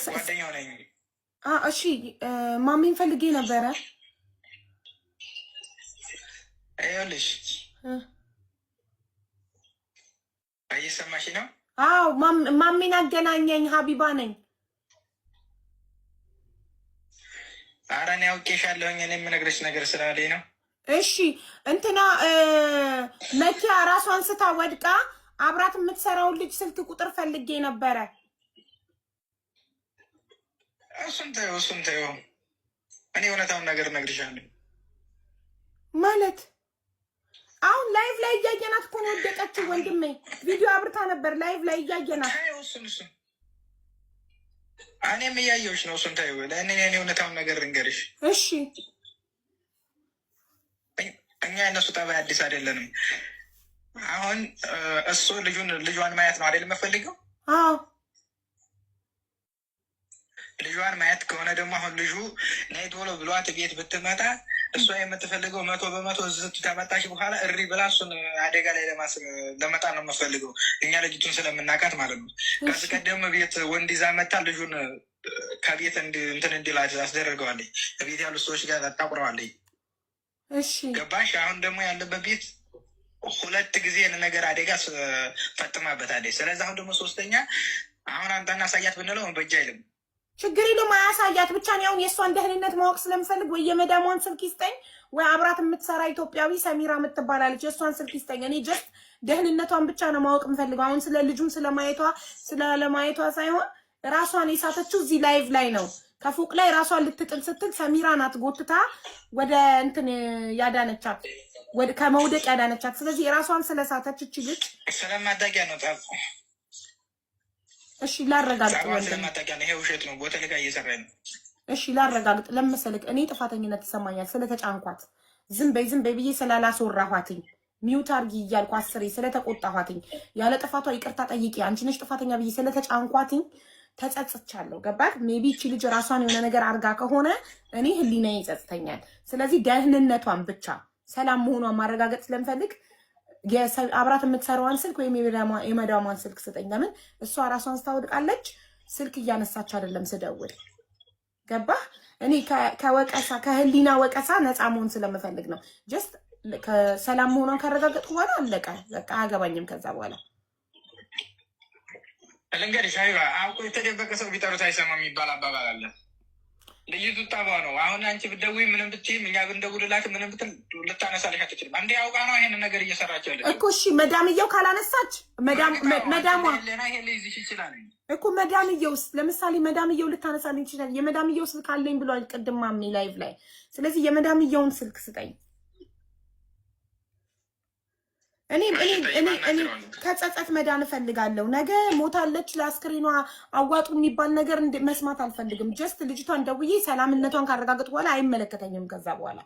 ጓደኛው ነኝ። እሺ ማሚን ፈልጌ ነበረ። ይኸውልሽ እየሰማሽ ነው? አዎ ማሚን አገናኘኝ። ሀቢባ ነኝ። ኧረ እኔ አውቄሻለሁኝ። እኔ የምነግርሽ ነገር ስላለኝ ነው። እሺ እንትና መኪያ ራሷን ስታ ወድቃ አብራት የምትሰራውን ልጅ ስልክ ቁጥር ፈልጌ ነበረ። እሱን ተይው፣ እሱን ተይው። እኔ እውነታውን ነገር እነግርሻለሁ። ማለት አሁን live ላይ እያየናት እኮ ነው የወደቀችው። ወንድሜ ቪዲዮ አብርታ ነበር live ላይ እያየናት። ተይው እሱን እሱን እኔም እያየሁሽ ነው። እሱን ተይው። ለእኔ እኔ እውነታውን ነገር እንገርሽ። እሺ እኛ የእነሱ ጠባይ አዲስ አይደለንም። አሁን እሱ ልጁን ልጇን ማየት ነው አይደል የምፈልገው? አዎ ልጇን ማየት ከሆነ ደግሞ አሁን ልጁ ነይ ቶሎ ብሏት ቤት ብትመጣ እሷ የምትፈልገው 100% እዚህ ከመጣች በኋላ እሪ ብላ እሱን አደጋ ላይ ለመጣል ነው የምትፈልገው። እኛ ልጅቱን ስለምናውቃት ማለት ነው። ከዚህ ቀደም ቤት ወንድ ይዛ መታ ልጁን ከቤት እንትን እንዲል አስደርገዋለች። ከቤት ያሉ ሰዎች ጋር ታቁረዋለች። እሺ ገባሽ? አሁን ደግሞ ያለበት ቤት ሁለት ጊዜ ነገር አደጋ ፈጥማበታለች። ስለዚህ አሁን ደግሞ ሶስተኛ አሁን አንተና አሳያት ብንለው በእጅ አይልም። ችግር የለውም አያሳያት። ብቻ እኔ አሁን የእሷን ደህንነት ማወቅ ስለምፈልግ ወይ የመዳሟን ስልክ ይስጠኝ፣ ወይ አብራት የምትሰራ ኢትዮጵያዊ ሰሚራ የምትባላለች የእሷን ስልክ ይስጠኝ። እኔ just ደህንነቷን ብቻ ነው ማወቅ የምፈልገው። አሁን ስለ ልጁም ስለማየቷ ስለለማየቷ ሳይሆን ራሷን የሳተችው እዚህ live ላይ ነው። ከፎቅ ላይ ራሷን ልትጥል ስትል ሰሚራ ናት ጎትታ ወደ እንትን ያዳነቻት፣ ከመውደቅ ያዳነቻት። ስለዚህ ራሷን ስለሳተች እቺ ልጅ ስለማታውቂያ ነው ጣ እሺ ላረጋግጥ፣ ስለማታውቂያ ነው። ይሄ ውሸት ነው። ቦታ ላይ እየሰራ ነው። እሺ ላረጋግጥ። ለመሰልክ እኔ ጥፋተኝነት ይሰማኛል ስለተጫንኳት፣ ዝም በይ ዝም በይ ብዬ ስላላስወራኋትኝ፣ mute አርጊ እያልኩ አስሬ ስለተቆጣኋትኝ፣ ያለ ጥፋቷ ይቅርታ ጠይቂ አንቺ ነሽ ጥፋተኛ ብዬ ስለተጫንኳትኝ ተጸጽቻለሁ። ገባክ? Maybe እቺ ልጅ ራሷን የሆነ ነገር አርጋ ከሆነ እኔ ህሊናዬ ይጸጽተኛል። ስለዚህ ደህንነቷን ብቻ ሰላም መሆኗን ማረጋገጥ ስለምፈልግ አብራት የምትሰራዋን ስልክ ወይም የመዳሟን ስልክ ስጠኝ። ለምን እሷ ራሷን ስታወድቃለች፣ ስልክ እያነሳች አይደለም ስደውል። ገባህ? እኔ ከወቀሳ ከህሊና ወቀሳ ነፃ መሆን ስለምፈልግ ነው። Just ከሰላም መሆኗን ካረጋገጥኩ በኋላ አለቀ፣ በቃ አያገባኝም ከዛ በኋላ። ልንገርሽ ሀቢባ፣ አውቆ የተደበቀ ሰው ቢጠሩት አይሰማም የሚባል አባባል አለ። ልጅቱ ጠባ ነው። አሁን አንቺ ብትደውይ ምንም ብትይም እኛ ብንደውልላት ምንም ብትል ልታነሳልሽ አትችልም። እንዴ አውቃ ነው ይሄንን ነገር እየሰራች ያለች እኮ። እሺ መዳምየው ካላነሳች መዳሟ ይሄ ሊይዝሽ ይችላል እኮ። መዳምየውስ ለምሳሌ መዳምየው ልታነሳልኝ ይችላል። የመዳምየው ስልክ አለኝ ብሏል ቅድም ማሜ live ላይ። ስለዚህ የመዳምየውን ስልክ ስጠኝ። እኔ እኔ እኔ እኔ ከጸጸት መዳን እፈልጋለሁ። ነገ ሞታለች ለአስክሬኗ አዋጡ የሚባል ነገር መስማት አልፈልግም። Just ልጅቷን ደውዬ ሰላምነቷን ካረጋገጥኩ በኋላ አይመለከተኝም ከዛ በኋላ።